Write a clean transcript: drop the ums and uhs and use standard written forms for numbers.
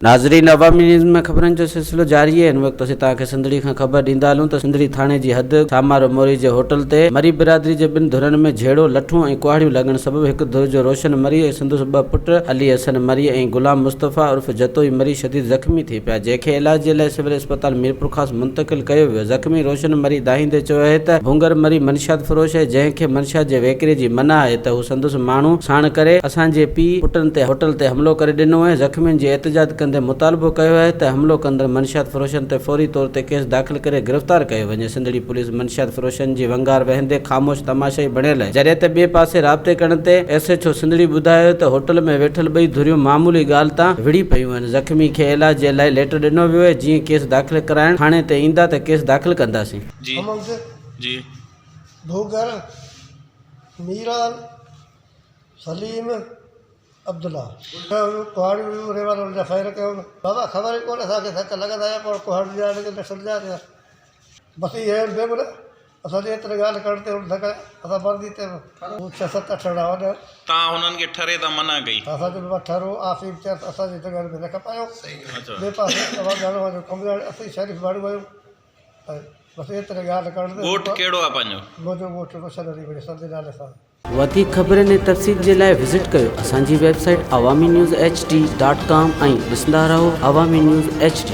ناظرين عوامي نيوز ۾ خبرن جو سلسلو جاري آهي هن وقت اسين توهان کي سنڌڙي کان خبر ڏيندا هلون ته سنڌڙي ٿاڻي جي حد سامارو موري جي هوٽل تي مري برادري جي ٻن ڌرين ۾ جهيڙو لٺون ۽ ڪهاڙيون لڳڻ سبب هڪ ڌر جو روشن مري ۽ سندس ٻه پٽ علي حسن مري ۽ غلام مصطفيٰ عرف جتوئي مري شديد زخمي ٿي پيا جنهن کي علاج جي لاء سول اسپتال ميرپورخاص منتقل ڪيو ويو زخمي روشن مري دانهيندي چيو آهي ته ڀونگر مري منشيات فروش آهي جنهن کي منشيات جي وڪري جي منع آهي ته هو سندس ماڻهو ساڻ ڪري اسان جي پيء پٽن تي هوٽل تي حملو ڪري ڏنو ۽ زخمين جي احتجاج ڪندي مطالبو ڪيو آهي ته حملو ڪندڙ منشيات فروشن تي فوري طور تي ڪيس داخل ڪري گرفتار ڪيو وڃي سنڌڙي پوليس منشيات فروشن جي ونگار وهندي خاموش تماشائي بڻيل آهي جڏهن ته ٻئي پاسي رابطي ڪرڻ تي ايس ايڇ او سنڌڙي ٻڌايو ته هوٽل ۾ ويٺل ٻئي ڌريون معمولي ڳالهه تان وڙهي پيون آهن زخمي کي علاج جي لاء ليٽر ڏنو ويو آهي جيئن ڪيس داخل ڪرائڻ ٿاڻي تي ايندا ته ڪيس داخل ڪنداسين. جي محمد جي. ڀوگر، ميران، سليم، عبدالله. ڪهاڙيون هيون ريوالور جا فائر ڪيو بابا خبر ئي ڪونه اسان کي ڌڪ لڳندا يا پوء ڪهاڙين جا لڳندا سڏجا پيا بس اهي آهن بيگناهه اسان جي ايتري ڳالهه ڪرڻ تي هن ڌڪ اسان مرضي تي هو ڇهه ست اٺ ڄڻا وڏا. تان هنن کي ٺري تان منع ڪئي. اسان چيو بابا ٺرو آفيم چرس اسان جي جڳهن ۾ نه کپايو ٻئي پاسي توهان ڄاڻو جو ڪم ڄاڻي اسين شريف ماڻهو آهيون ۽ بس ايتري ڳالهه ڪرڻ تي ڳوٺ ڪهڙو آهي پنهنجو؟ منهنجو ڳوٺ روشن علي ڳڙهي سندي نالي سان. وڌيڪ خبرن ۽ تفصيل جي لاء وزٽ ڪيو اسان جي website Awami news H D dot com ۽ ڏسندا رهو عوامي نيوز ايڇ ڊي.